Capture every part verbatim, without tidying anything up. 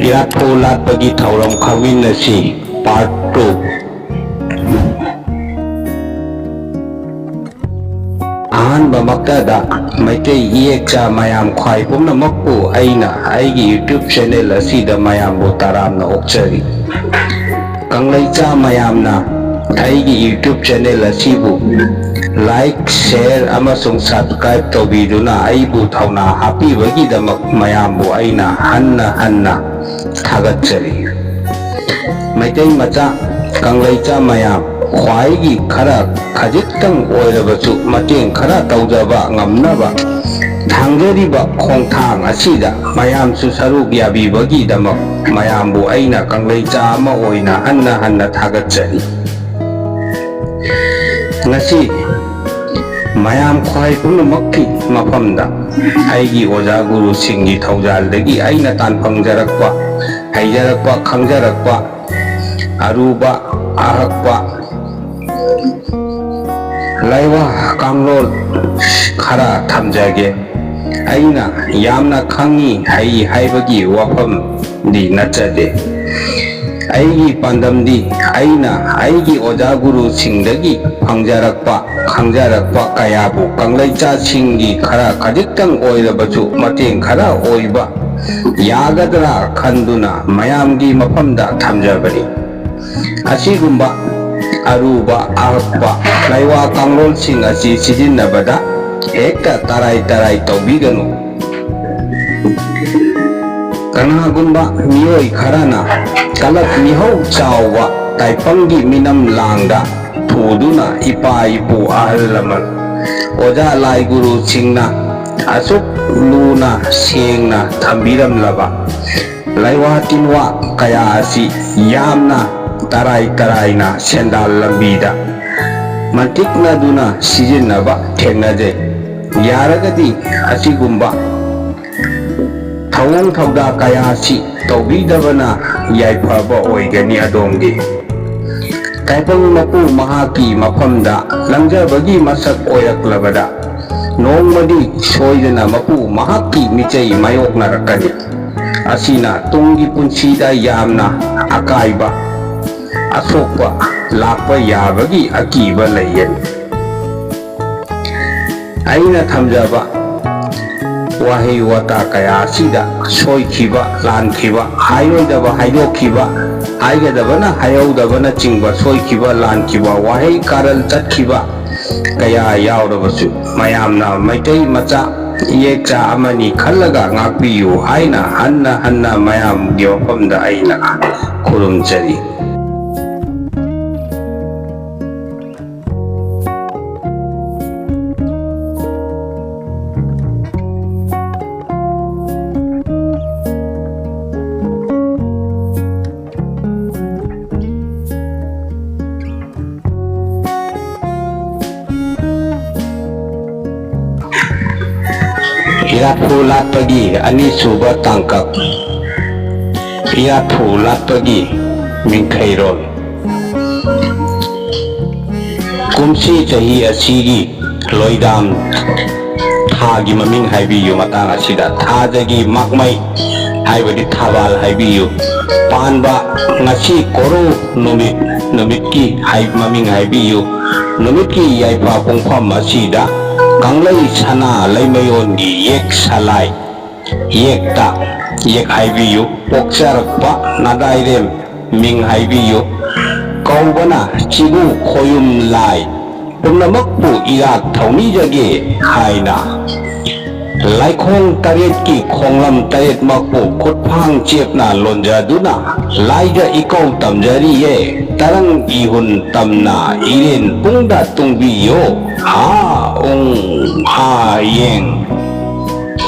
ꯂꯥꯠꯄꯨ ꯂꯥꯠꯄꯒꯤ ꯊꯧꯔꯝ ꯈꯪꯃꯤꯟꯅꯁꯤ, part two꯫ ꯑꯍꯥꯟꯕꯃꯛꯇꯗ Meitei ꯏꯌꯦꯛꯆꯥ ꯃꯌꯥꯝ ꯈ꯭ꯋꯥꯏ ꯄꯨꯝꯅꯃꯛꯄꯨ ꯑꯩꯅ ꯑꯩꯒꯤ YouTube channel ꯑꯁꯤꯗ ꯃꯌꯥꯝꯕꯨ ꯇꯔꯥꯝꯅ ꯑꯣꯛꯆꯔꯤ꯫ ꯀꯪꯂꯩꯆꯥ ꯃꯌꯥꯝꯅ ꯑꯩꯒꯤ YouTube channel ꯑꯁꯤꯕꯨ like, share ꯑꯃꯁꯨꯡ subscribe ꯇꯧꯕꯤꯗꯨꯅ ꯑꯩꯕꯨ ꯊꯧꯅꯥ ꯍꯥꯞꯄꯤꯕꯒꯤꯗꯃꯛ ꯃꯌꯥꯝꯕꯨ ꯑꯩꯅ ꯍꯟꯅ ꯍꯟꯅ ꯊꯥꯒꯠꯆꯔꯤ꯫ ꯃꯩꯇꯩ ꯃꯆꯥ, ꯀꯪꯂꯩꯆꯥ ꯃꯌꯥꯝ, ꯈ꯭ꯋꯥꯏꯒꯤ ꯈꯔ ꯈꯖꯤꯛꯇꯪ ꯑꯣꯏꯔꯕꯁꯨ ꯃꯇꯦꯡ ꯈꯔ ꯇꯧꯖꯕ ꯉꯝꯅꯕ ꯊꯥꯡꯖꯔꯤꯕ ꯈꯣꯡꯊꯥꯡ ꯑꯁꯤꯗ ꯃꯌꯥꯝꯁꯨ ꯁꯔꯨꯛ ꯌꯥꯕꯤꯕꯒꯤꯗꯃꯛ ꯃꯌꯥꯝꯕꯨ ꯑꯩꯅ ꯀꯪꯂꯩꯆꯥ ꯑꯃ ꯑꯣꯏꯅ ꯍꯟꯅ ꯍꯟꯅ ꯊꯥꯒꯠꯆꯔꯤ꯫ ꯉꯁꯤ ꯃꯌꯥꯝ ꯈ꯭ꯋꯥꯏ ꯄꯨꯝꯅꯃꯛꯀꯤ ꯃꯐꯝꯗ ꯑꯩꯒꯤ ꯑꯣꯖꯥ ꯒꯨꯔꯨꯁꯤꯡꯒꯤ ꯊꯧꯖꯥꯜꯗꯒꯤ ꯑꯩꯅ ꯇꯥꯟꯐꯪꯖꯔꯛꯄ, ꯍꯩꯖꯔꯛꯄ, ꯈꯪꯖꯔꯛꯄ ꯑꯔꯨꯕ, ꯑꯍꯛꯄ ꯂꯥꯏꯋꯥ ꯀꯥꯡꯂꯣꯟ ꯈꯔ ꯊꯝꯖꯒꯦ꯫ ꯑꯩꯅ ꯌꯥꯝꯅ ꯈꯪꯉꯤ, ꯍꯩ ꯍꯥꯏꯕꯒꯤ ꯋꯥꯐꯝꯗꯤ ꯅꯠꯆꯗꯦ꯫ ꯑꯩꯒꯤ ꯄꯥꯟꯗꯝꯗꯤ ꯑꯩꯅ ꯑꯩꯒꯤ ꯑꯣꯖꯥ ꯒꯨꯔꯨꯁꯤꯡꯗꯒꯤ ꯐꯪꯖꯔꯛꯄ, ꯈꯪꯖꯔꯛꯄ ꯀꯌꯥꯕꯨ ꯀꯪꯂꯩꯆꯥꯁꯤꯡꯒꯤ ꯈꯔ ꯈꯖꯤꯛꯇꯪ ꯑꯣꯏꯔꯕꯁꯨ ꯃꯇꯦꯡ ꯈꯔ ꯑꯣꯏꯕ ꯌꯥꯒꯗ꯭ꯔꯥ ꯈꯟꯗꯨꯅ ꯃꯌꯥꯝꯒꯤ ꯃꯐꯝꯗ ꯊꯝꯖꯕꯅꯤ꯫ ꯑꯁꯤꯒꯨꯝꯕ ꯑꯔꯨꯕ ꯑꯍꯛꯄ ꯂꯥꯏꯋꯥ ꯀꯥꯡꯂꯣꯟꯁꯤꯡ ꯑꯁꯤ ꯁꯤꯖꯤꯟꯅꯕꯗ ꯍꯦꯛꯇ ꯇꯔꯥꯏ ꯇꯔꯥꯏ ꯇꯧꯕꯤꯒꯅꯨ꯫ ꯀꯅꯥꯒꯨꯝꯕ ꯃꯤꯑꯣꯏ ꯈꯔꯅ ꯀꯂꯛ ꯃꯤꯍꯧ ꯆꯥꯎꯕ ꯇꯥꯏꯄꯪꯒꯤ ꯃꯤꯅꯝ ꯂꯥꯡꯗ ꯊꯨꯗꯨꯅ ꯏꯄꯥ ꯏꯄꯨ ꯑꯍꯜ ꯂꯃꯟ, ꯑꯣꯖꯥ ꯂꯥꯏ ꯒꯨꯔꯨꯁꯤꯡꯅ ꯑꯁꯨꯛ ꯂꯨꯅ ꯁꯦꯡꯅ ꯊꯝꯕꯤꯔꯝꯂꯕ ꯂꯥꯏꯋꯥ ꯇꯤꯟꯋꯥ ꯀꯌꯥ ꯑꯁꯤ ꯌꯥꯝꯅ ꯇꯔꯥꯏ ꯇꯔꯥꯏꯅ ꯁꯦꯟꯗꯥꯜ ꯂꯝꯕꯤꯗ ꯃꯟꯇꯤꯛꯅꯗꯨꯅ ꯁꯤꯖꯤꯟꯅꯕ ꯊꯦꯡꯅꯖꯩ꯫ ꯌꯥꯔꯒꯗꯤ ꯑꯁꯤꯒꯨꯝꯕ ꯊꯧꯑꯣꯡ ꯊꯧꯗꯥ ꯀꯌꯥ ꯑꯁꯤ ꯇꯧꯕꯤꯗꯕꯅ ꯌꯥꯏꯐꯕ ꯑꯣꯏꯒꯅꯤ ꯑꯗꯣꯝꯒꯤ꯫ ꯇꯥꯏꯕꯪ ꯃꯄꯨ ꯃꯍꯥꯛꯀꯤ ꯃꯐꯝꯗ ꯂꯪꯖꯕꯒꯤ ꯃꯁꯛ ꯑꯣꯏꯔꯛꯂꯕꯗ ꯅꯣꯡꯃꯗꯤ ꯁꯣꯏꯗꯅ ꯃꯄꯨ ꯃꯍꯥꯛꯀꯤ ꯃꯤꯆꯩ ꯃꯥꯌꯣꯛꯅꯔꯛꯀꯅꯤ꯫ ꯑꯁꯤꯅ ꯇꯨꯡꯒꯤ ꯄꯨꯟꯁꯤꯗ ꯌꯥꯝꯅ ꯑꯀꯥꯏꯕ, ꯑꯁꯣꯛꯄ ꯂꯥꯛꯄ ꯌꯥꯕꯒꯤ ꯑꯀꯤꯕ ꯂꯩꯒꯅꯤ꯫ ꯑꯩꯅ ꯊꯝꯖꯕ ꯋꯥꯍꯩ ꯋꯥꯇꯥ ꯀꯌꯥ ꯑꯁꯤꯗ ꯁꯣꯏꯈꯤꯕ, ꯂꯥꯟꯈꯤꯕ, ꯍꯥꯏꯔꯣꯏꯗꯕ ꯍꯥꯏꯗꯣꯛꯈꯤꯕ, ꯍꯥꯏꯒꯗꯕꯅ ꯍꯥꯏꯍꯧꯗꯕꯅꯆꯤꯡꯕ ꯁꯣꯏꯈꯤꯕ, ꯂꯥꯟꯈꯤꯕ, ꯋꯥꯍꯩ ꯀꯥꯔꯟ ꯆꯠꯈꯤꯕ ꯀꯌꯥ ꯌꯥꯎꯔꯕꯁꯨ, ꯃꯌꯥꯝꯅ ꯃꯩꯇꯩ ꯃꯆꯥ ꯏꯌꯦꯛꯆꯥ ꯑꯃꯅꯤ ꯈꯜꯂꯒ ꯉꯥꯛꯄꯤꯌꯨ ꯍꯥꯏꯅ ꯍꯟꯅ ꯍꯟꯅ ꯃꯌꯥꯝꯒꯤ ꯃꯐꯝꯗ ꯑꯩꯅ ꯈꯨꯔꯨꯝꯖꯔꯤ꯫ ꯏꯔꯥꯠꯄꯨ ꯂꯥꯠꯄꯒꯤ ꯑꯅꯤꯁꯨꯕ ꯇꯥꯡꯀꯛ, ꯏꯔꯥꯠꯄꯨ ꯂꯥꯠꯄꯒꯤ ꯃꯤꯡꯈꯩꯔꯣꯜ꯫ ꯀꯨꯝꯁꯤ ꯆꯍꯤ ꯑꯁꯤꯒꯤ ꯂꯣꯏꯗꯥꯝ ꯊꯥꯒꯤ ꯃꯃꯤꯡ ꯍꯥꯏꯕꯤꯌꯨ꯫ ꯃꯇꯥꯡ ꯑꯁꯤꯗ ꯊꯥꯖꯒꯤ ꯃꯥꯛꯃꯩ ꯍꯥꯏꯕꯗꯤ ꯊꯕꯥꯜ ꯍꯥꯏꯕꯤꯌꯨ꯫ ꯄꯥꯟꯕ ꯉꯁꯤ ꯀꯣꯔꯧ ꯅꯨꯃꯤꯠ, ꯅꯨꯃꯤꯠꯀꯤ ꯍꯥꯏ-, ꯃꯃꯤꯡ ꯍꯥꯏꯕꯤꯌꯨ꯫ ꯅꯨꯃꯤꯠꯀꯤ ꯌꯥꯏꯐ ꯄꯨꯡꯐꯝ ꯑꯁꯤꯗ ꯀꯪꯂꯩ ꯁꯅꯥ ꯂꯩꯃꯌꯣꯟꯒꯤ ꯌꯦꯛ ꯁꯂꯥꯏ ꯌꯦꯛꯇ ꯌꯦꯛ ꯍꯥꯏꯕꯤꯌꯨ꯫ ꯄꯣꯛꯆꯔꯛꯄ ꯅꯥꯗꯥꯏꯔꯦꯝ ꯃꯤꯡ ꯍꯥꯏꯕꯤꯌꯨ꯫ ꯀꯧꯕꯅ ꯆꯤꯕꯨ ꯈꯣꯌꯨꯝ ꯂꯥꯏ ꯄꯨꯝꯅꯃꯛꯄꯨ ꯏꯔꯥꯠ ꯊꯧꯅꯤꯖꯒꯦ ꯍꯥꯏꯅ ꯂꯥꯏꯈꯣꯡ ꯇꯔꯦꯠꯀꯤ ꯈꯣꯡꯂꯝ ꯇꯔꯦꯠꯃꯛꯄꯨ ꯈꯨꯠꯐꯥꯡ ꯆꯦꯞꯅ ꯂꯣꯟꯖꯗꯨꯅ ꯂꯥꯏꯗ ꯏꯀꯧ ꯇꯝꯖꯔꯤꯌꯦ꯫ ꯇꯔꯪ ꯏꯍꯨꯟ ꯇꯝꯅ ꯏꯔꯦꯟ ꯄꯨꯡꯗ ꯇꯨꯡꯕꯤꯌꯣ꯫ ꯍꯥ ꯎꯡ ꯍꯥ ꯌꯦꯡ꯫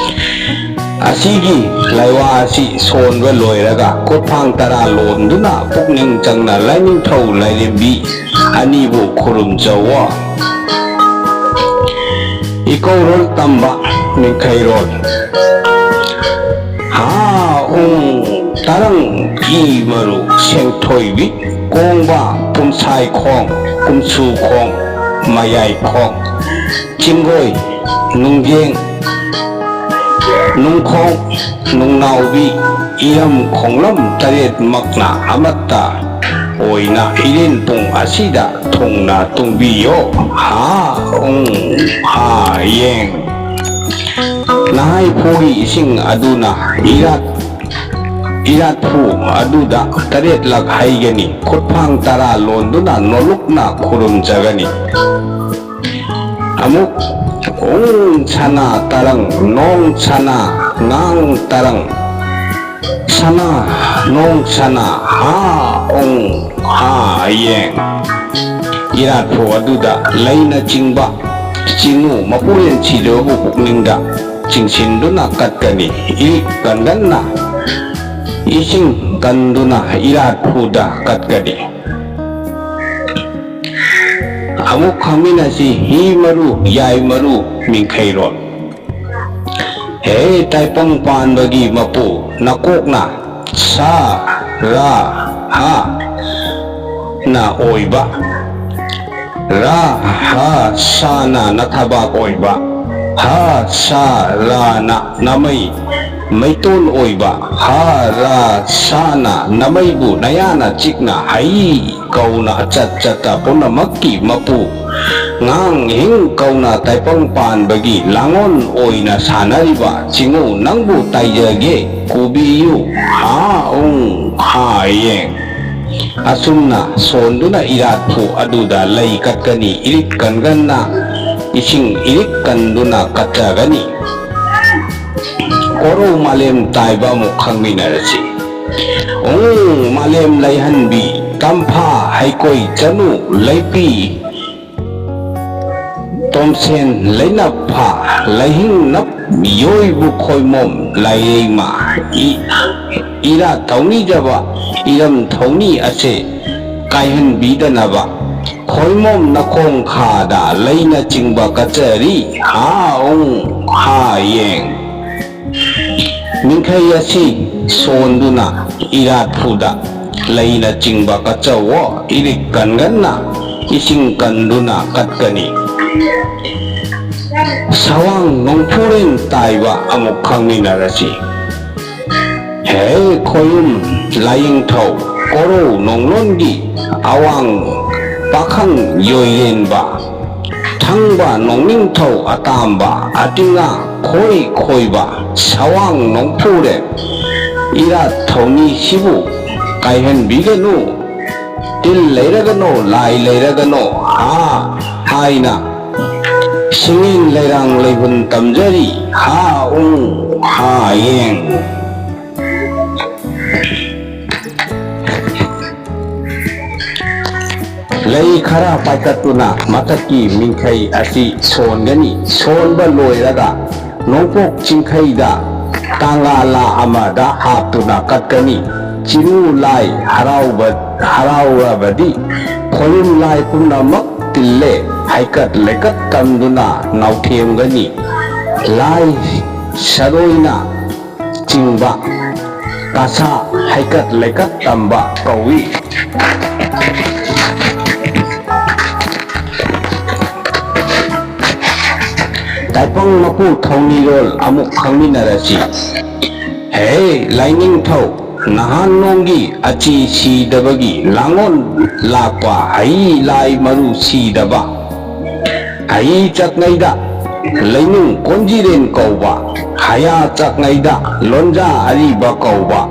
ꯑꯁꯤꯒꯤ ꯂꯥꯏꯋꯥ ꯑꯁꯤ ꯁꯣꯟꯕ ꯂꯣꯏꯔꯒ ꯈꯨꯠꯐꯥꯡ ꯇꯔꯥ ꯂꯣꯟꯗꯨꯅ ꯄꯨꯛꯅꯤꯡ ꯆꯪꯅ ꯂꯥꯏꯅꯤꯡꯊꯧ ꯂꯥꯏꯔꯦꯝꯕꯤ ꯑꯅꯤꯕꯨ ꯈꯨꯔꯨꯝꯖꯧꯋꯣ꯫ ꯏꯀꯧꯔꯣꯜ ꯇꯝꯕ ꯃꯤꯡꯈꯩꯔꯣꯜ꯫ ꯍꯥ ꯎꯡ ꯇꯔꯪ ꯏ ꯃꯔꯨ ꯁꯦꯡꯊꯣꯏꯕꯤ ꯀꯣꯡꯕ ꯄꯨꯝꯁꯥꯏ ꯈꯣꯡ ꯀꯨꯝꯁꯨ ꯈꯣꯡ ꯃꯌꯥꯏ ꯈꯣꯡ ꯆꯤꯡꯒꯣꯏ ꯅꯨꯡꯖꯦꯡ ꯅꯨꯡꯈꯣꯡ ꯅꯨꯡꯅꯥꯎꯕꯤ ꯏꯔꯝ ꯈꯣꯡꯂꯝ ꯇꯔꯦꯠꯃꯛꯅ ꯑꯃꯠꯇ ꯑꯣꯏꯅ ꯏꯔꯦꯟ ꯄꯨꯡ ꯑꯁꯤꯗ ꯊꯨꯡꯅ ꯇꯨꯡꯕꯤꯌꯣ꯫ ꯍꯥ ꯎꯡ ꯍꯥ ꯌꯦꯡ꯫ ꯅꯍꯥꯏꯐꯨꯒꯤ ꯏꯁꯤꯡ ꯑꯗꯨꯅ ꯏꯔꯥꯠ ꯏꯔꯥꯠꯐꯨ ꯑꯗꯨꯗ ꯇꯔꯦꯠꯂꯛ ꯍꯩꯒꯅꯤ꯫ ꯈꯨꯠꯐꯥꯡ ꯇꯔꯥ ꯂꯣꯟꯗꯨꯅ ꯅꯣꯂꯨꯛꯅ ꯈꯨꯔꯨꯝꯖꯒꯅꯤ꯫ ꯑꯃꯨꯛ ꯎꯡ ꯁꯅꯥ ꯇꯔꯪ ꯅꯣꯡ ꯁꯅꯥ ꯉꯥꯡ ꯇꯔꯪ ꯁꯅꯥ ꯅꯣꯡ ꯁꯅꯥ ꯍꯥ ꯎꯡ ꯍꯥ ꯌꯦꯡ꯫ ꯏꯔꯥꯠꯐꯨ ꯑꯗꯨꯗ ꯂꯩꯅ ꯆꯤꯡꯕ ꯆꯤꯡꯉꯨ ꯃꯄꯨꯔꯦꯟ ꯁꯤꯗꯕꯕꯨ ꯄꯨꯛꯅꯤꯡꯗ ꯆꯤꯡꯁꯤꯟꯗꯨꯅ ꯀꯠꯀꯅꯤ꯫ ꯏꯔꯤꯛ ꯀꯟꯒꯟꯅ ꯏꯁꯤꯡ ꯀꯟꯗꯨꯅ ꯏꯔꯥꯠꯐꯨꯗ ꯀꯠꯀꯅꯤ꯫ ꯑꯃꯨꯛ ꯈꯪꯃꯤꯟꯅꯁꯤ꯫ ꯍꯤ ꯃꯔꯨ, ꯌꯥꯏ ꯃꯔꯨ, ꯃꯤꯡꯈꯩꯔꯣꯜ꯫ ꯍꯦ ꯇꯥꯏꯄꯪ ꯄꯥꯟꯕꯒꯤ ꯃꯄꯨ, ꯅꯀꯣꯛꯅ ꯁꯥ, ꯔꯥ, ꯍꯥ ꯅ ꯑꯣꯏꯕ꯫ ꯔꯥ, ꯍꯥ, ꯁꯥꯅ ꯅꯊꯕꯥꯛ ꯑꯣꯏꯕ꯫ ꯍꯥ, ꯁꯥ, ꯔꯥꯅ ꯅꯃꯩ ꯃꯩꯇꯣꯟ ꯑꯣꯏꯕ꯫ ꯍꯥ, ꯔꯥ, ꯁꯥꯅ ꯅꯃꯩꯕꯨ ꯅꯌꯥꯅ ꯆꯤꯛꯅ ꯍꯩ ꯀꯧꯅ ꯑꯆꯠ ꯆꯠꯇ ꯄꯨꯝꯅꯃꯛꯀꯤ ꯃꯄꯨ꯫ ꯉꯥꯡ ꯍꯤꯡ ꯀꯧꯅ ꯇꯥꯏꯄꯪ ꯄꯥꯟꯕꯒꯤ ꯂꯥꯡꯑꯣꯟ ꯑꯣꯏꯅ ꯁꯥꯟꯅꯔꯤꯕ ꯆꯤꯡꯉꯨ ꯅꯪꯕꯨ ꯇꯥꯏꯖꯒꯦ ꯀꯨꯕꯤꯌꯨ꯫ ꯍꯥ ꯎꯡ ꯍꯥ ꯌꯦꯡ꯫ ꯑꯁꯨꯝꯅ ꯁꯣꯟꯗꯨꯅ ꯏꯔꯥꯠꯐꯨ ꯑꯗꯨꯗ ꯂꯩ ꯀꯠꯀꯅꯤ꯫ ꯏꯔꯤꯛ ꯀꯟꯒꯟꯅ ꯏꯁꯤꯡ ꯏꯔꯤꯛ ꯀꯟꯗꯨꯅ ꯀꯠꯆꯒꯅꯤ꯫ ꯀꯣꯔꯧ ꯃꯥꯂꯦꯝ ꯇꯥꯏꯕ ꯑꯃꯨꯛ ꯈꯪꯃꯤꯟꯅꯔꯁꯤ꯫ ꯎꯡ ꯃꯥꯂꯦꯝ ꯂꯩꯍꯟꯕꯤ, ꯇꯝꯐꯥ ꯍꯩꯀꯣꯏ ꯆꯅꯨ ꯂꯩꯄꯤ, ꯇꯣꯝꯁꯦꯟ ꯂꯩꯅꯞ ꯐꯥ, ꯂꯩꯍꯤꯡꯅꯞ ꯌꯣꯏꯕꯨ ꯈꯣꯏꯃꯣꯝ ꯂꯥꯏꯔꯩꯃ꯫ ꯏ-, ꯏꯔꯥꯠ ꯊꯧꯅꯤꯖꯕ ꯏꯔꯝ ꯊꯧꯅꯤ ꯑꯁꯦ ꯀꯥꯏꯍꯟꯕꯤꯗꯅꯕ ꯈꯣꯏꯃꯣꯝ ꯅꯈꯣꯡ ꯈꯥꯗ ꯂꯩꯅ ꯆꯤꯡꯕ ꯀꯠꯆꯔꯤ꯫ ꯍꯥ ꯎꯡ ꯍꯥ ꯌꯦꯡ꯫ ꯃꯤꯡꯈꯩ ꯑꯁꯤ ꯁꯣꯟꯗꯨꯅ ꯏꯔꯥꯠꯐꯨꯗ ꯂꯩꯅ ꯆꯤꯡꯕ ꯀꯠꯆꯧꯋꯣ꯫ ꯏꯔꯤꯛ ꯀꯟꯒꯟꯅ ꯏꯁꯤꯡ ꯀꯟꯗꯨꯅ ꯀꯠꯀꯅꯤ꯫ ꯁꯋꯥꯡ ꯅꯣꯡꯐꯨꯔꯦꯟ ꯇꯥꯏꯕ ꯑꯃꯨꯛ ꯈꯪꯃꯤꯟꯅꯔꯁꯤ꯫ ꯍꯦ ꯈꯣꯌꯨꯝ ꯂꯥꯏꯌꯦꯡꯊꯧ ꯀꯣꯔꯧ ꯅꯣꯡꯂꯣꯟꯒꯤ ꯑꯋꯥꯡ ꯄꯥꯈꯪ ꯌꯣꯏꯔꯦꯟꯕ, ꯊꯪꯕ ꯅꯣꯡꯅꯤꯡꯊꯧ ꯑꯇꯥꯝꯕ ꯑꯇꯤꯉꯥ ꯈꯣꯏ ꯈꯣꯏꯕ, ꯁꯋꯥꯡ ꯅꯣꯡꯐꯨꯔꯦꯟ ꯏꯔꯥꯠ ꯊꯧꯅꯤꯁꯤꯕꯨ ꯀꯥꯏꯍꯟꯕꯤꯒꯅꯨ꯫ ꯇꯤꯜ ꯂꯩꯔꯒꯅꯣ, ꯂꯥꯏ ꯂꯩꯔꯒꯅꯣ, ꯍꯥ ꯍꯥꯏꯅ ꯁꯤꯡꯉꯦꯟ ꯂꯩꯔꯥꯡ ꯂꯩꯍꯨꯟ ꯇꯝꯖꯔꯤ꯫ ꯍꯥ ꯎ ꯍꯥ ꯌꯦꯡ꯫ ꯂꯩ ꯈꯔ ꯄꯥꯏꯈꯠꯇꯨꯅ ꯃꯊꯛꯀꯤ ꯃꯤꯡꯈꯩ ꯑꯁꯤ ꯁꯣꯟꯒꯅꯤ꯫ ꯁꯣꯟꯕ ꯂꯣꯏꯔꯒ ꯅꯣꯡꯄꯣꯛ ꯆꯤꯡꯈꯩꯗ ꯇꯥꯡꯒꯥꯂꯥ ꯑꯃꯗ ꯍꯥꯞꯇꯨꯅ ꯀꯠꯀꯅꯤ꯫ ꯆꯤꯔꯨ ꯂꯥꯏ ꯍꯔꯥꯎꯕ, ꯍꯔꯥꯎꯔꯕꯗꯤ ꯈꯣꯌꯨꯝ ꯂꯥꯏ ꯄꯨꯝꯅꯃꯛ ꯇꯤꯜꯂꯦ ꯍꯩꯀꯠ ꯂꯩꯀꯠ ꯇꯝꯗꯨꯅ ꯅꯥꯎꯊꯦꯝꯒꯅꯤ꯫ ꯂꯥꯏ ꯁꯔꯣꯏꯅ ꯆꯤꯡꯕ ꯀꯁꯥ ꯍꯩꯀꯠ ꯂꯩꯀꯠ ꯇꯝꯕ ꯀꯧꯏ꯫ ꯇꯥꯏꯄꯪ ꯃꯄꯨ ꯊꯧꯅꯤꯔꯣꯜ ꯑꯃꯨꯛ ꯈꯪꯃꯤꯟꯅꯔꯁꯤ꯫ ꯍꯦ ꯂꯥꯏꯅꯤꯡꯊꯧ, ꯅꯍꯥꯟ ꯅꯣꯡꯒꯤ ꯑꯆꯤ ꯁꯤꯗꯕꯒꯤ ꯂꯥꯡꯑꯣꯟ ꯂꯥꯛꯄ ꯍꯩ ꯂꯥꯏ ꯃꯔꯨ ꯁꯤꯗꯕ꯫ ꯍꯩ ꯆꯠꯉꯩꯗ ꯂꯩꯅꯨꯡ ꯀꯣꯟꯖꯤꯔꯦꯟ ꯀꯧꯕ, ꯍꯌꯥ ꯆꯠꯉꯩꯗ ꯂꯣꯟꯖꯥ ꯑꯔꯤꯕ ꯀꯧꯕ,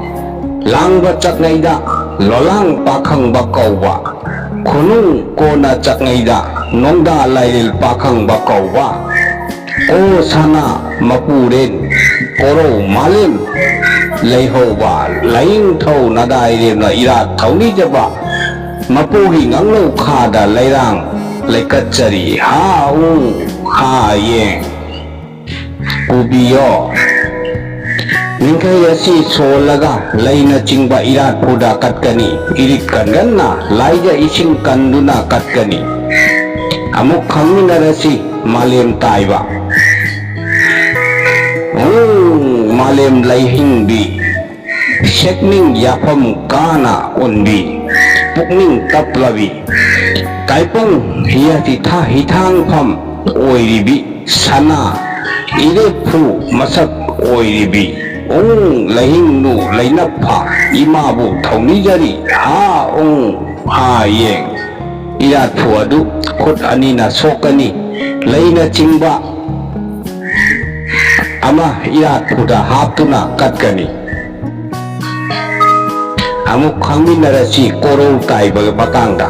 ꯂꯥꯡꯕ ꯆꯠꯉꯩꯗ ꯂꯣꯂꯥꯡ ꯄꯥꯈꯪꯕ ꯀꯧꯕ, ꯈꯨꯅꯨꯡ ꯀꯣꯟꯅ ꯆꯠꯉꯩꯗ ꯅꯣꯡꯗꯥ ꯂꯥꯏꯔꯦꯜ ꯄꯥꯈꯪꯕ ꯀꯧꯕ, ꯀꯣ ꯁꯅꯥ ꯃꯄꯨꯔꯦꯟ ꯀꯣꯔꯧ ꯃꯥꯂꯦꯝ ꯂꯩꯍꯧꯕ ꯂꯥꯏꯅꯤꯡꯊꯧ ꯅꯗꯥꯏꯔꯦꯝꯅ ꯏꯔꯥꯠ ꯊꯧꯅꯤꯖꯕ ꯃꯄꯨꯒꯤ ꯉꯥꯡꯂꯧ ꯈꯥꯗ ꯂꯩꯔꯥꯡ ꯂꯩꯀꯠꯆꯔꯤ꯫ ꯍꯥ ꯎ ꯍꯥ ꯌꯦꯡ꯫ ꯄꯨꯕꯤꯌꯣ꯫ ꯅꯤꯡꯈꯩ ꯑꯁꯤ ꯁꯣꯜꯂꯒ ꯂꯩꯅꯆꯤꯡꯕ ꯏꯔꯥꯠ ꯐꯨꯗ ꯀꯠꯀꯅꯤ꯫ ꯏꯔꯤꯛ ꯀꯟꯒꯟꯅ ꯂꯥꯏꯖ ꯏꯁꯤꯡ ꯀꯟꯗꯨꯅ ꯀꯠꯀꯅꯤ꯫ ꯑꯃꯨꯛ ꯈꯪꯃꯤꯟꯅꯔꯁꯤ ꯃꯥꯂꯦꯝ ꯇꯥꯏꯕ꯫ ꯎꯝ, ꯃꯥꯂꯦꯝ ꯂꯩꯍꯤꯡꯕꯤ꯫ ꯁꯦꯛꯅꯤꯡ ꯌꯥꯐꯝ ꯀꯥꯅ ꯎꯟꯕꯤ꯫ ꯄꯨꯛꯅꯤꯡ ꯇꯞꯂꯕꯤ꯫ ꯇꯥꯏꯄꯪ ꯍꯤꯌꯥꯇꯤ ꯊꯥ ꯍꯤꯊꯥꯡꯐꯝ ꯑꯣꯏꯔꯤꯕꯤ꯫ ꯁꯅꯥ ꯏꯔꯦꯞꯐꯨ ꯃꯁꯛ ꯑꯣꯏꯔꯤꯕꯤ꯫ ꯎꯪ ꯂꯩꯍꯤꯡꯂꯨ ꯂꯩꯅꯞꯐ ꯏꯃꯥꯕꯨ ꯊꯧꯅꯤꯖꯔꯤ꯫ ꯍꯥ ꯎꯪ ꯍꯥ ꯌꯦꯡ꯫ ꯏꯔꯥꯠꯐꯨ ꯑꯗꯨ ꯈꯨꯠ ꯑꯅꯤꯅ ꯁꯣꯛꯀꯅꯤ꯫ ꯂꯩꯅꯆꯤꯡꯕ ꯑꯃ ꯏꯔꯥꯠꯐꯨꯗ ꯍꯥꯞꯇꯨꯅ ꯀꯠꯀꯅꯤ꯫ ꯑꯃꯨꯛ ꯈꯪꯃꯤꯟꯅꯔꯁꯤ ꯀꯣꯔꯧ ꯇꯥꯏꯕꯒꯤ ꯃꯇꯥꯡꯗ꯫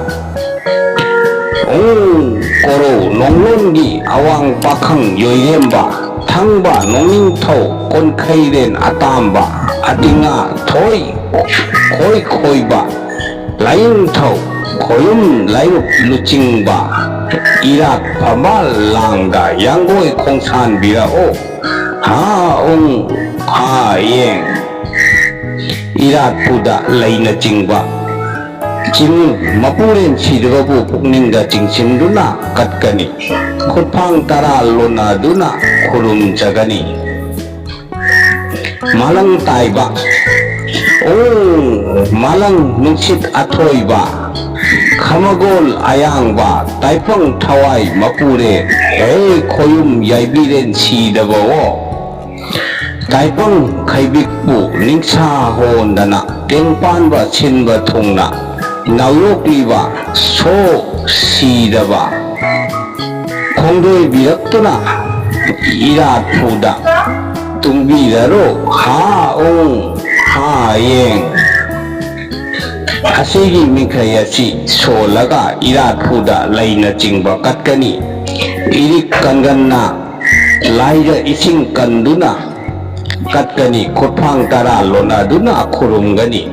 ꯎꯝ, ꯀꯣꯔꯧ ꯅꯣꯡꯂꯣꯟꯒꯤ ꯑꯋꯥꯡ ꯄꯥꯈꯪ ꯌꯣꯏꯔꯦꯝꯕ, ꯊꯪꯕ ꯅꯣꯡꯅꯤꯡꯊꯧ ꯀꯣꯟꯈꯩꯔꯦꯟ ꯑꯇꯥꯝꯕ, ꯑꯇꯤꯉꯥ ꯊꯣꯏ ꯈꯣꯏ ꯈꯣꯏꯕ, ꯂꯥꯏꯅꯤꯡꯊꯧ ꯈꯣꯌꯨꯝ ꯂꯥꯏꯔꯨꯛ ꯂꯨꯆꯤꯡꯕ, ꯏꯔꯥꯠ ꯐꯝꯕꯥꯜ ꯂꯥꯡꯗ ꯌꯥꯡꯒꯣꯏ ꯈꯣꯡꯁꯥꯟꯕꯤꯔꯛꯑꯣ꯫ ꯍꯥ ꯎꯡ ꯍꯥ ꯌꯦꯡ꯫ ꯏꯔꯥꯠꯄꯨꯗ ꯂꯩꯅꯆꯤꯡꯕ ꯆꯤꯡ ꯃꯄꯨꯔꯦꯟ ꯁꯤꯗꯕꯕꯨ ꯄꯨꯛꯅꯤꯡꯗ ꯆꯤꯡꯁꯤꯟꯗꯨꯅ ꯀꯠꯀꯅꯤ꯫ ꯈꯨꯠꯐꯥꯡ ꯇꯔꯥ ꯂꯣꯟꯅꯗꯨꯅ ꯈꯨꯔꯨꯝꯖꯒꯅꯤ꯫ ꯃꯥꯂꯪ ꯇꯥꯏꯕ, ꯑꯣ ꯃꯥꯂꯪ ꯅꯨꯡꯁꯤꯠ ꯑꯊꯣꯏꯕ, ꯈꯃꯒꯣꯜ ꯑꯌꯥꯡꯕ, ꯇꯥꯏꯄꯪ ꯊꯋꯥꯏ ꯃꯄꯨꯔꯦ, ꯍꯦ ꯈꯣꯌꯨꯝ ꯌꯥꯏꯕꯤꯔꯦꯟ ꯁꯤꯗꯕꯋꯣ꯫ ꯇꯥꯏꯕꯪ ꯈꯩꯕꯤꯛꯄꯨ ꯅꯤꯡꯁꯥ ꯍꯣꯟꯗꯅ ꯇꯦꯡꯄꯥꯟꯕ ꯁꯤꯟꯕ ꯊꯨꯡꯅ ꯅꯥꯎꯌꯣꯛꯂꯤꯕ ꯁꯣ ꯁꯤꯗꯕ ꯈꯣꯡꯗꯣꯏꯕꯤꯔꯛꯇꯨꯅ ꯏꯔꯥꯠꯄꯨꯗ ꯇꯨꯡꯕꯤꯔꯔꯣ ꯍꯥ ꯎꯡ ꯍꯥ ꯌꯦꯡ꯫ ꯑꯁꯤꯒꯤ ꯃꯤꯈꯩ ꯑꯁꯤ ꯁꯣꯜꯂꯒ ꯏꯔꯥꯠꯄꯨꯗ ꯂꯩꯅꯆꯤꯡꯕ ꯀꯠꯀꯅꯤ꯫ ꯏꯔꯤꯛ ꯀꯟꯒꯟꯅ ꯂꯥꯏꯗ ꯏꯁꯤꯡ ꯀꯟꯗꯨꯅ ꯀꯠꯀꯅꯤ, ꯈꯨꯠꯐꯥꯡ ꯇꯔꯥ ꯂꯣꯟꯅꯗꯨꯅ ꯈꯨꯔꯨꯝꯒꯅꯤ꯫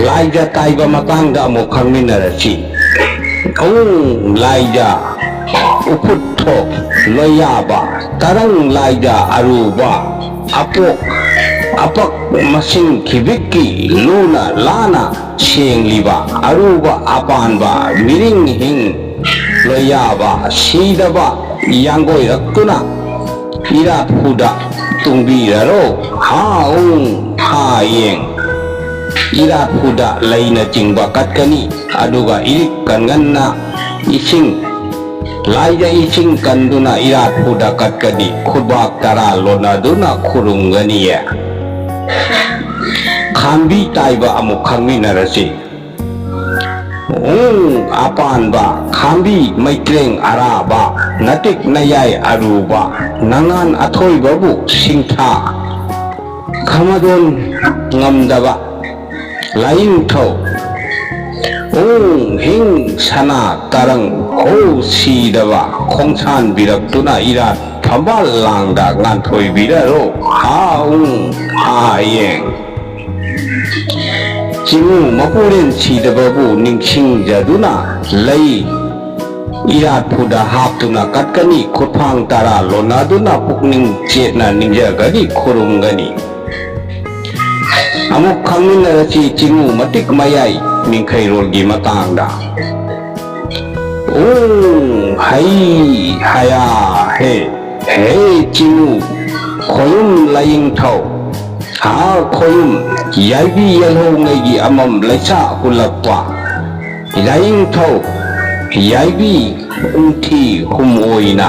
ꯂꯥꯏꯖ ꯇꯥꯏꯕ ꯃꯇꯥꯡꯗ ꯑꯃꯨꯛ ꯈꯪꯃꯤꯟꯅꯔꯁꯤ꯫ ꯎꯡ ꯂꯥꯏꯖ ꯎꯐꯨꯠ ꯊꯣꯛ ꯂꯣꯏꯌꯥꯕ ꯇꯔꯪ ꯂꯥꯏꯖ ꯑꯔꯨꯕ ꯑꯄꯣꯛ ꯑꯄꯛ ꯃꯁꯤꯡ ꯈꯤꯕꯤꯛꯀꯤ ꯂꯨꯅ ꯂꯥꯅ ꯁꯦꯡꯂꯤꯕ ꯑꯔꯨꯕ ꯑꯄꯥꯟꯕ ꯃꯤꯔꯤꯡ ꯍꯤꯡ ꯂꯣꯏꯌꯥꯕ ꯁꯤꯗꯕ ꯌꯥꯡꯒꯣꯏꯔꯛꯇꯨꯅ ꯏꯔꯥꯠꯄꯨꯗ ꯇꯨꯡꯕꯤꯔꯔꯣ ꯍꯥ ꯎꯡ ꯍꯌꯦꯡ ꯏꯔꯥꯠ ꯐꯨꯗ ꯂꯩꯅꯆꯤꯡꯕ ꯀꯠꯀꯅꯤ꯫ ꯑꯗꯨꯒ ꯏꯔꯤꯛ ꯀꯟꯒꯟꯅ ꯏꯁꯤꯡ, ꯂꯥꯏꯗ ꯏꯁꯤꯡ ꯀꯟꯗꯨꯅ ꯏꯔꯥꯠ ꯐꯨꯗ ꯀꯠꯀꯅꯤ꯫ ꯈꯨꯠꯕꯥꯛ ꯇꯔꯥ ꯂꯣꯟꯅꯗꯨꯅ ꯈꯨꯔꯨꯝꯒꯅꯤꯌꯦ꯫ ꯈꯥꯝꯕꯤ ꯇꯥꯏꯕ ꯑꯃꯨꯛ ꯈꯪꯃꯤꯟꯅꯔꯁꯤ꯫ ꯎꯡ ꯑꯄꯥꯟꯕ, ꯈꯥꯝꯕꯤ ꯃꯩꯇ꯭ꯔꯦꯡ ꯑꯔꯥꯕ, ꯅꯇꯤꯛ ꯅꯌꯥꯏ ꯑꯔꯨꯕ, ꯅꯉꯥꯟ ꯑꯊꯣꯏꯕꯕꯨ ꯁꯤꯡꯊꯥ ꯈꯃꯗꯣꯟ ꯉꯝꯗꯕ ꯂꯥꯏꯅꯤꯡꯊꯧ꯫ ꯎꯡ ꯍꯤꯡ ꯁꯅꯥ ꯇꯔꯪ ꯍꯧ ꯁꯤꯗꯕ ꯈꯣꯡꯁꯥꯟꯕꯤꯔꯛꯇꯨꯅ ꯏꯔꯥꯠ ꯐꯝꯕꯥꯜ ꯂꯥꯡꯗ ꯉꯥꯟꯊꯣꯏꯕꯤꯔꯔꯣ꯫ ꯍꯥ ꯎꯡ ꯍꯥ ꯌꯦꯡ꯫ ꯆꯤꯡꯉꯨ ꯃꯄꯨꯔꯦꯟ ꯁꯤꯗꯕꯕꯨ ꯅꯤꯡꯁꯤꯡꯖꯗꯨꯅ ꯂꯩ ꯏꯔꯥꯠ ꯐꯨꯗ ꯍꯥꯞꯇꯨꯅ ꯀꯠꯀꯅꯤ꯫ ꯈꯨꯠꯐꯥꯡ ꯇꯔꯥ ꯂꯣꯟꯅꯗꯨꯅ ꯄꯨꯛꯅꯤꯡ ꯆꯦꯠꯅ ꯅꯤꯡꯖꯒꯅꯤ, ꯈꯨꯔꯨꯝꯒꯅꯤ꯫ ꯑꯃꯨꯛ ꯈꯪꯃꯤꯟꯅꯔꯁꯤ ꯆꯤꯡꯉꯨ ꯃꯇꯤꯛ ꯃꯌꯥꯏ ꯃꯤꯡꯈꯩꯔꯣꯜꯒꯤ ꯃꯇꯥꯡꯗ꯫ ꯎ ꯍꯩ ꯍꯌꯥ ꯍꯦ ꯍꯦ ꯆꯤꯡꯉꯨ ꯈꯣꯌꯨꯝ ꯂꯥꯏꯌꯦꯡꯊꯧ꯫ ꯍꯥ ꯈꯣꯌꯨꯝ ꯌꯥꯏꯕꯤ ꯌꯦꯜꯍꯧꯉꯩꯒꯤ ꯑꯃꯝ ꯂꯩꯁꯥ ꯍꯨꯜꯂꯛꯄ꯫ ꯂꯥꯏꯌꯦꯡꯊꯧ ꯌꯥꯏꯕꯤ ꯎꯝꯊꯤ ꯍꯨꯝ ꯑꯣꯏꯅ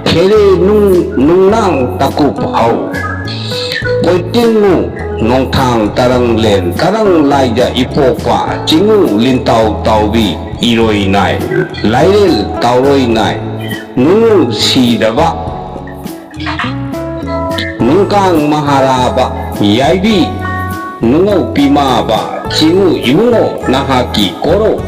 ꯈꯦꯔꯦ ꯅꯨꯡ ꯅꯨꯡꯅꯥꯡ ꯇꯀꯨꯞ ꯍꯧ꯫ ꯄꯣꯏꯇꯤꯡꯉꯨ ꯅꯣꯡꯊꯥꯡ ꯇꯔꯪꯂꯦꯟ ꯇꯔꯪ ꯂꯥꯏꯗ ꯏꯄꯣꯛꯄ ꯆꯤꯡꯉꯨ ꯂꯤꯟꯇꯥꯎ ꯇꯥꯎꯕꯤ ꯏꯔꯣꯏ ꯅꯥꯏ ꯂꯥꯏꯔꯦꯜ ꯇꯥꯎꯔꯣꯏ ꯅꯥꯏ ꯅꯨꯡꯉꯨ ꯁꯤꯗꯕ ꯅꯨꯡꯀꯥꯡ ꯃꯍꯥꯔꯥꯕ ꯌꯥꯏꯕꯤ ꯅꯨꯡꯉꯧ ꯄꯤꯃꯥꯕ ꯆꯤꯡꯉꯨ ꯏꯕꯨꯡꯉꯣ ꯅꯍꯥꯛꯀꯤ ꯀꯣꯔꯧ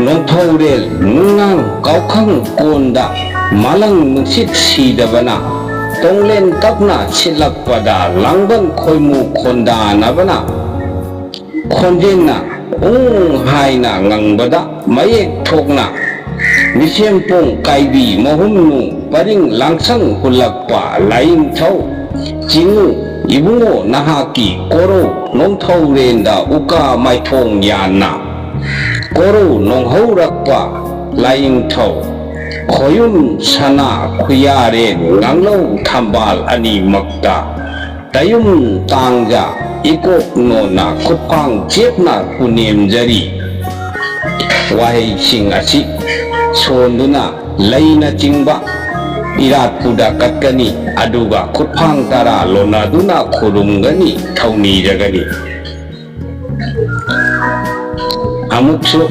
ꯅꯣꯡꯊꯧꯔꯦꯜ ꯅꯨꯡꯉꯥꯡ ꯀꯥꯎꯈꯪ ꯀꯣꯟꯗ ꯃꯥꯂꯪ ꯅꯨꯡꯁꯤꯠ ꯁꯤꯗꯕꯅ ꯇꯣꯡꯂꯦꯟ ꯇꯞꯅ ꯁꯤꯠꯂꯛꯄꯗ ꯂꯥꯡꯕꯟ ꯈꯣꯏꯃꯨ ꯈꯣꯟꯗꯥꯅꯕꯅ ꯈꯣꯟꯖꯦꯜꯅ ꯎꯡ ꯍꯥꯏꯅ ꯉꯪꯕꯗ ꯃꯌꯦꯛ ꯊꯣꯛꯅ ꯃꯤꯁꯦꯝꯄꯣꯡ ꯀꯥꯏꯕꯤ ꯃꯍꯨꯝꯅꯨ ꯄꯔꯤꯡ ꯂꯥꯡꯁꯪ ꯍꯨꯜꯂꯛꯄ ꯂꯥꯏꯅꯤꯡꯊꯧ ꯆꯤꯡꯉꯨ ꯏꯕꯨꯡꯉꯣ ꯅꯍꯥꯛꯀꯤ ꯀꯣꯔꯧ ꯅꯣꯡꯊꯧꯔꯦꯟꯗ ꯎꯀꯥ ꯃꯥꯏꯊꯣꯡ ꯌꯥꯟꯅ ꯀꯣꯔꯧ ꯅꯣꯡꯍꯧꯔꯛꯄ ꯂꯥꯏꯅꯤꯡꯊꯧ ꯈꯣꯌꯨꯝ ꯁꯅꯥ ꯈꯨꯌꯥꯔꯦꯟ ꯉꯥꯡꯂꯧ ꯊꯝꯕꯥꯜ ꯑꯅꯤꯃꯛꯇ ꯇꯌꯨꯝ ꯇꯥꯡꯖ ꯏꯀꯣꯛ ꯅꯣꯟꯅ ꯈꯨꯠꯐꯥꯡ ꯆꯦꯞꯅ ꯄꯨꯅꯦꯝꯖꯔꯤ꯫ ꯋꯥꯍꯩꯁꯤꯡ ꯑꯁꯤ ꯁꯣꯟꯗꯨꯅ ꯂꯩꯅꯆꯤꯡꯕ ꯏꯔꯥꯠꯄꯨꯗ ꯀꯠꯀꯅꯤ, ꯑꯗꯨꯒ ꯈꯨꯠꯐꯥꯡ ꯇꯔꯥ ꯂꯣꯟꯅꯗꯨꯅ ꯈꯨꯔꯨꯝꯒꯅꯤ, ꯊꯧꯅꯤꯖꯒꯅꯤ꯫ ꯑꯃꯨꯛꯁꯨ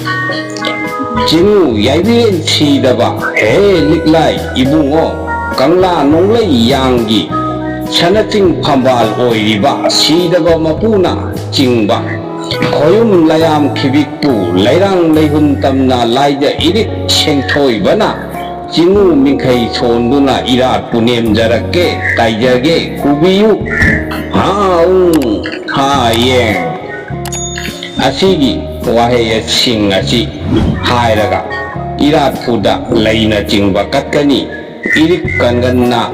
ꯆꯤꯡꯉꯨ ꯌꯥꯏꯕꯤꯔꯦꯟ ꯁꯤꯗꯕ, ꯍꯦ ꯂꯤꯛꯂꯥꯏ ꯏꯕꯨꯡꯉꯣ, ꯀꯪꯂꯥ ꯅꯣꯡꯂꯩ ꯌꯥꯡꯒꯤ, ꯁꯅꯆꯤꯡ ꯐꯝꯕꯥꯜ ꯑꯣꯏꯔꯤꯕ ꯁꯤꯗꯕ ꯃꯄꯨꯅ ꯆꯤꯡꯕ, ꯈꯣꯌꯨꯝ ꯂꯌꯥꯝ ꯈꯤꯕꯤꯛꯄꯨ ꯂꯩꯔꯥꯡ ꯂꯩꯍꯨꯟ ꯇꯝꯅ ꯂꯥꯏꯗ ꯏꯔꯤꯛ ꯁꯦꯡꯊꯣꯏꯕꯅ ꯆꯤꯡꯉꯨ ꯃꯤꯡꯈꯩ ꯁꯣꯟꯗꯨꯅ ꯏꯔꯥꯠꯄꯨ ꯅꯦꯝꯖꯔꯛꯀꯦ, ꯇꯥꯏꯖꯒꯦ, ꯀꯨꯕꯤꯌꯨ꯫ ꯍꯥ ꯎ, ꯍꯥ ꯌꯦꯡ꯫ ꯑꯁꯤꯒꯤ ꯋꯥꯍꯩꯁꯤꯡ ꯑꯁꯤ ꯍꯥꯏꯔꯒ ꯏꯔꯥꯠꯄꯨꯗ ꯂꯩꯅꯆꯤꯡꯕ ꯀꯠꯀꯅꯤ꯫ ꯏꯔꯤꯛ ꯀꯟꯒꯟꯅ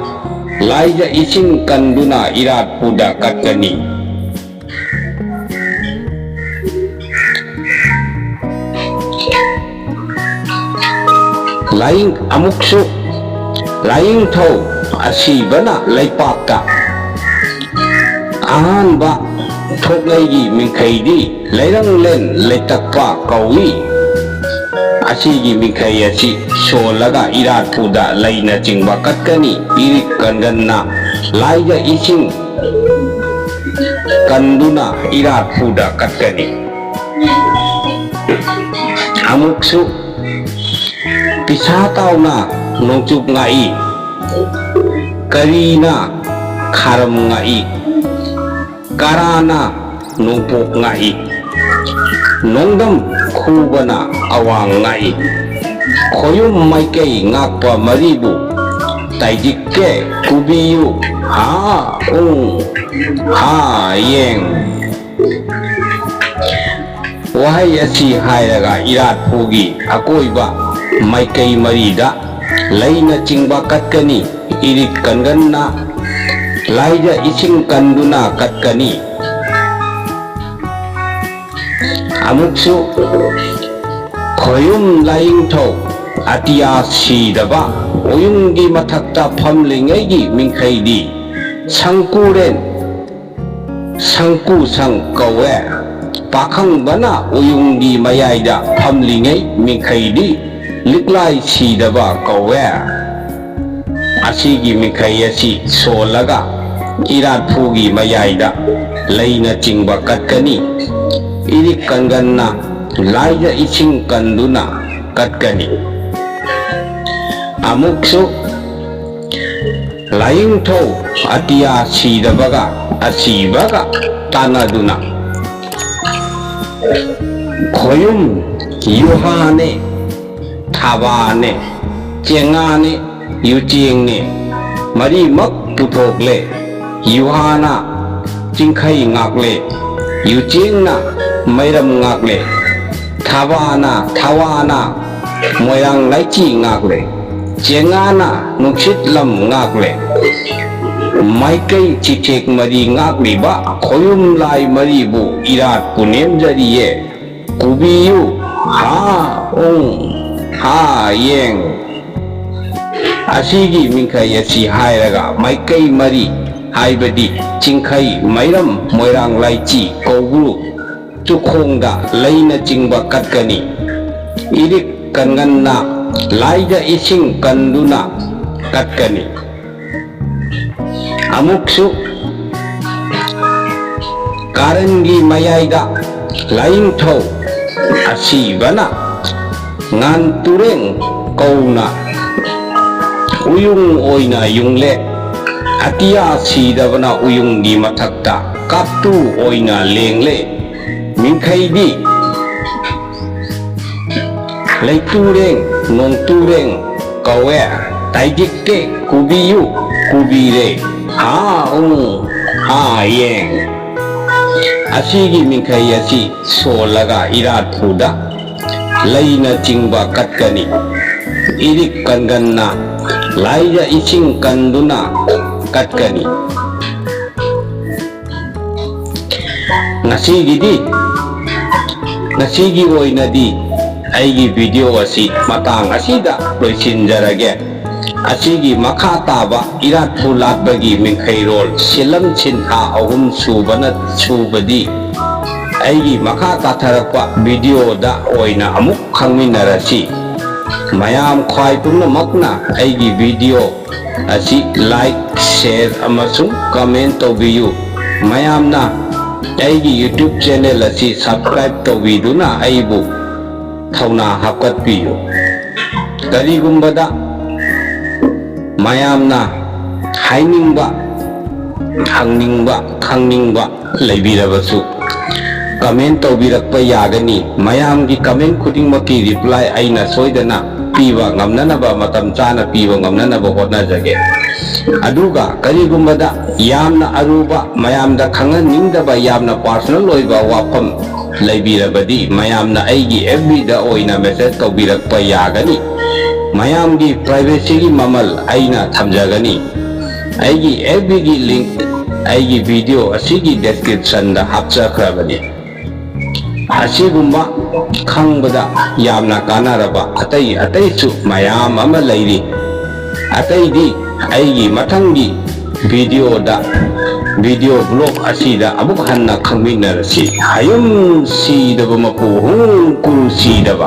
ꯂꯥꯏꯗ ꯏꯁꯤꯡ ꯀꯟꯗꯨꯅ ꯏꯔꯥꯠꯄꯨꯗ ꯀꯠꯀꯅꯤ꯫ ꯂꯥꯏꯌꯤꯡ-, ꯑꯃꯨꯛꯁꯨ ꯂꯥꯏꯅꯤꯡꯊꯧ ꯑꯁꯤꯕꯅ ꯂꯩꯄꯥꯛꯇ ꯑꯍꯥꯟꯕ ꯊꯣꯛꯂꯩꯒꯤ ꯃꯤꯡꯈꯩꯗꯤ ꯂꯩꯔꯪꯂꯦꯟ ꯂꯩꯇꯛꯄ ꯀꯧꯏ꯫ ꯑꯁꯤꯒꯤ ꯃꯤꯡꯈꯩ ꯑꯁꯤ ꯁꯣꯜꯂꯒ ꯏꯔꯥꯠꯄꯨꯗ ꯂꯩꯅꯆꯤꯡꯕ ꯀꯠꯀꯅꯤ꯫ ꯏꯔꯤꯛ ꯀꯟꯒꯟꯅ ꯂꯥꯏꯗ ꯏꯁꯤꯡ ꯀꯟꯗꯨꯅ ꯏꯔꯥꯠꯄꯨꯗ ꯀꯠꯀꯅꯤ꯫ ꯑꯃꯨꯛꯁꯨ ꯄꯤꯁꯥ ꯇꯥꯎꯅ ꯅꯣꯡꯆꯨꯞ ꯉꯥꯛꯏ, ꯀꯔꯤꯅ ꯈꯥꯔꯝ ꯉꯥꯛꯏ, ꯀꯔꯥꯅ ꯅꯣꯡꯄꯣꯛ ꯉꯥꯛꯏ, ꯅꯣꯡꯗꯝ ꯈꯨꯕꯅ ꯑꯋꯥꯡ ꯉꯥꯛꯏ, ꯈꯣꯌꯨꯝ ꯃꯥꯏꯀꯩ ꯉꯥꯛꯄ ꯃꯔꯤꯕꯨ ꯇꯥꯏꯗꯤꯛꯀꯦ ꯀꯨꯕꯤꯌꯨ꯫ ꯍꯥ ꯎꯡ ꯍꯥ ꯌꯦꯡ꯫ ꯋꯥꯍꯩ ꯑꯁꯤ ꯍꯥꯏꯔꯒ ꯏꯔꯥꯠꯄꯨꯒꯤ ꯑꯀꯣꯏꯕ ꯃꯥꯏꯀꯩ ꯃꯔꯤꯗ ꯂꯩꯅꯆꯤꯡꯕ ꯀꯠꯀꯅꯤ꯫ ꯏꯔꯤꯛ ꯀꯟꯒꯟꯅ ꯂꯥꯏꯗ ꯏꯁꯤꯡ ꯀꯟꯗꯨꯅ ꯀꯠꯀꯅꯤ꯫ ꯑꯃꯨꯛꯁꯨ ꯈꯣꯌꯨꯝ ꯂꯥꯏꯅꯤꯡꯊꯧ ꯑꯇꯤꯌꯥ ꯁꯤꯗꯕ ꯑꯣꯌꯨꯡꯒꯤ ꯃꯊꯛꯇ ꯐꯝꯂꯤꯉꯩꯒꯤ ꯃꯤꯡꯈꯩꯗꯤ ꯁꯪꯀꯨꯔꯦꯟ ꯁꯪꯀꯨ ꯁꯪ ꯀꯧꯋꯦ꯫ ꯄꯥꯈꯪꯕꯅ ꯎꯌꯨꯡꯒꯤ ꯃꯌꯥꯏꯗ ꯐꯝꯂꯤꯉꯩ ꯃꯤꯡꯈꯩꯗꯤ ꯂꯤꯛꯂꯥꯏ ꯁꯤꯗꯕ ꯀꯧꯋꯦ꯫ ꯑꯁꯤꯒꯤ ꯃꯤꯡꯈꯩ ꯑꯁꯤ ꯁꯣꯜꯂꯒ ꯏꯔꯥꯠꯐꯨꯒꯤ ꯃꯌꯥꯏꯗ ꯂꯩꯅ ꯆꯤꯡꯕ ꯀꯠꯀꯅꯤ꯫ ꯏꯔꯤꯛ ꯀꯟꯒꯟꯅ ꯂꯥꯏꯗ ꯏꯁꯤꯡ ꯀꯟꯗꯨꯅ ꯀꯠꯀꯅꯤ꯫ ꯑꯃꯨꯛꯁꯨ ꯂꯥꯏꯌꯦꯡꯊꯧ ꯑꯇꯤꯌꯥ ꯁꯤꯗꯕꯒ ꯑꯁꯤꯕꯒ ꯇꯥꯟꯅꯗꯨꯅ ꯈꯣꯌꯨꯝ ꯌꯨꯍꯥꯅꯦ, ꯊꯥꯕꯥꯅꯦ, ꯆꯦꯉꯥꯅꯦ, ꯌꯨꯆꯦꯡꯅꯦ, ꯃꯔꯤꯃꯛ ꯄꯨꯊꯣꯛꯂꯦ꯫ ꯌꯨꯍꯥꯅ ꯆꯤꯡꯈꯩ ꯉꯥꯛꯂꯦ, ꯌꯨꯆꯦꯡꯅ ꯃꯩꯔꯝ ꯉꯥꯛꯂꯦ, ꯊꯥꯕꯥꯅ, ꯊꯥꯋꯥꯅ ꯃꯣꯏꯔꯥꯡ ꯂꯥꯏꯆꯤ ꯉꯥꯛꯂꯦ, ꯆꯦꯉꯥꯅ ꯅꯨꯡꯁꯤꯠ ꯂꯝ ꯉꯥꯛꯂꯦ꯫ ꯃꯥꯏꯀꯩ ꯆꯤꯊꯦꯛ ꯃꯔꯤ ꯉꯥꯛꯂꯤꯕ ꯈꯣꯌꯨꯝ ꯂꯥꯏ ꯃꯔꯤꯕꯨ ꯏꯔꯥꯠꯄꯨ ꯅꯦꯝꯖꯔꯤꯌꯦ꯫ ꯀꯨꯕꯤꯌꯨ, ꯍꯥ ꯎꯡ, ꯍꯥ ꯌꯦꯡ꯫ ꯑꯁꯤꯒꯤ ꯃꯤꯡꯈꯩ ꯑꯁꯤ ꯍꯥꯏꯔꯒ ꯃꯥꯏꯀꯩ ꯃꯔꯤ, ꯍꯥꯏꯕꯗꯤ ꯆꯤꯡꯈꯩ, ꯃꯩꯔꯝ, ꯃꯣꯏꯔꯥꯡ ꯂꯥꯏꯆꯤ, ꯀꯧꯕ꯭ꯔꯨ, ꯆꯨꯈꯣꯡꯗ ꯂꯩꯅꯆꯤꯡꯕ ꯀꯠꯀꯅꯤ꯫ ꯏꯔꯤꯛ ꯀꯟꯒꯟꯅ ꯂꯥꯏꯗ ꯏꯁꯤꯡ ꯀꯟꯗꯨꯅ ꯀꯠꯀꯅꯤ꯫ ꯑꯃꯨꯛꯁꯨ ꯀꯥꯔꯟꯒꯤ ꯃꯌꯥꯏꯗ ꯂꯥꯏꯅꯤꯡꯊꯧ ꯑꯁꯤꯕꯅ ꯉꯥꯟ ꯇꯨꯔꯦꯡ ꯀꯧꯅ ꯎꯌꯨꯡ ꯑꯣꯏꯅ ꯌꯨꯡꯂꯦ꯫ ꯑꯇꯤꯌꯥ ꯁꯤꯗꯕꯅ ꯎꯌꯨꯡꯒꯤ ꯃꯊꯛꯇ ꯀꯥꯞꯇꯨ ꯑꯣꯏꯅ ꯂꯦꯡꯂꯦ꯫ ꯃꯤꯡꯈꯩꯗꯤ ꯂꯩꯇꯨꯔꯦꯡ, ꯅꯣꯡꯇꯨꯔꯦꯡ ꯀꯧꯋꯦ꯫ ꯇꯥꯏꯗꯤꯛꯇꯦ ꯀꯨꯕꯤꯌꯨ, ꯀꯨꯕꯤꯔꯦ꯫ ꯍꯥ ꯎ, ꯍꯥ ꯌꯦꯡ꯫ ꯑꯁꯤꯒꯤ ꯃꯤꯡꯈꯩ ꯑꯁꯤ ꯁꯣꯜꯂꯒ ꯏꯔꯥꯠꯄꯨꯗ ꯂꯩꯅ ꯆꯤꯡꯕ ꯀꯠꯀꯅꯤ꯫ ꯏꯔꯤꯛ ꯀꯟꯒꯟꯅ ꯂꯥꯏꯗ ꯏꯁꯤꯡ ꯀꯟꯗꯨꯅ ꯀꯠꯀꯅꯤ꯫ ꯉꯁꯤꯒꯤꯗꯤ, ꯉꯁꯤꯒꯤ ꯑꯣꯏꯅꯗꯤ ꯑꯩꯒꯤ video ꯑꯁꯤ ꯃꯇꯥꯡ ꯑꯁꯤꯗ ꯂꯣꯏꯁꯤꯟꯖꯔꯒꯦ꯫ ꯑꯁꯤꯒꯤ ꯃꯈꯥ ꯇꯥꯕ ꯏꯔꯥꯠꯄꯨ ꯂꯥꯠꯄꯒꯤ ꯃꯤꯡꯈꯩꯔꯣꯜ ꯁꯤꯂꯝ ꯁꯤꯟꯊꯥ ꯑꯍꯨꯝ ꯁꯨꯕꯅ ꯁꯨꯕꯗꯤ ꯑꯩꯒꯤ ꯃꯈꯥ ꯇꯥꯊꯔꯛꯄ video ꯗ ꯑꯣꯏꯅ ꯑꯃꯨꯛ ꯈꯪꯃꯤꯟꯅꯔꯁꯤ꯫ ꯃꯌꯥꯝ ꯈ꯭ꯋꯥꯏ ꯄꯨꯝꯅꯃꯛꯅ ꯑꯩꯒꯤ video ꯑꯁꯤ like, share ꯑꯃꯁꯨꯡ comment ꯇꯧꯕꯤꯌꯨ꯫ ꯃꯌꯥꯝꯅ ꯑꯩꯒꯤ YouTube channel ꯑꯁꯤ subscribe ꯇꯧꯕꯤꯗꯨꯅ ꯑꯩꯕꯨ ꯊꯧꯅꯥ ꯍꯥꯞꯀꯠꯄꯤꯌꯨ꯫ ꯀꯔꯤꯒꯨꯝꯕꯗ ꯃꯌꯥꯝꯅ ꯍꯥꯏꯅꯤꯡꯕ, ꯍꯪꯅꯤꯡꯕ, ꯈꯪꯅꯤꯡꯕ ꯂꯩꯕꯤꯔꯕꯁꯨ comment ꯇꯧꯕꯤꯔꯛꯄ ꯌꯥꯒꯅꯤ꯫ ꯃꯌꯥꯝꯒꯤ comment ꯈꯨꯗꯤꯡꯃꯛꯀꯤ reply ꯑꯩꯅ ꯁꯣꯏꯗꯅ ꯄꯤꯕ ꯉꯝꯅꯅꯕ, ꯃꯇꯝ ꯆꯥꯅ ꯄꯤꯕ ꯉꯝꯅꯅꯕ ꯍꯣꯠꯅꯖꯒꯦ꯫ ꯑꯗꯨꯒ ꯀꯔꯤꯒꯨꯝꯕꯗ ꯌꯥꯝꯅ ꯑꯔꯨꯕ, ꯃꯌꯥꯝꯗ ꯈꯪꯍꯟꯅꯤꯡꯗꯕ, ꯌꯥꯝꯅ personal ꯑꯣꯏꯕ ꯋꯥꯐꯝ ꯂꯩꯕꯤꯔꯕꯗꯤ ꯃꯌꯥꯝꯅ ꯑꯩꯒꯤ F B ꯗ ꯑꯣꯏꯅ message ꯇꯧꯕꯤꯔꯛꯄ ꯌꯥꯒꯅꯤ꯫ ꯃꯌꯥꯝꯒꯤ privacy ꯒꯤ ꯃꯃꯜ ꯑꯩꯅ ꯊꯝꯖꯒꯅꯤ꯫ ꯑꯩꯒꯤ F B ꯒꯤ link ꯑꯩꯒꯤ video ꯑꯁꯤꯒꯤ description ꯗ ꯍꯥꯞꯆꯈ꯭ꯔꯕꯅꯤ꯫ ꯑꯁꯤꯒꯨꯝꯕ ꯈꯪꯕꯗ ꯌꯥꯝꯅ ꯀꯥꯟꯅꯔꯕ ꯑꯇꯩ ꯑꯇꯩꯁꯨ ꯃꯌꯥꯝ ꯑꯃ ꯂꯩꯔꯤ꯫ ꯑꯇꯩꯗꯤ ꯑꯩꯒꯤ ꯃꯊꯪꯒꯤ video ꯗ, video blog ꯑꯁꯤꯗ ꯑꯃꯨꯛ ꯍꯟꯅ ꯈꯪꯃꯤꯟꯅꯔꯁꯤ꯫ ꯍꯌꯨꯝ ꯁꯤꯗꯕ ꯃꯄꯨ ꯍꯨꯝ ꯀꯨꯔꯨ ꯁꯤꯗꯕ꯫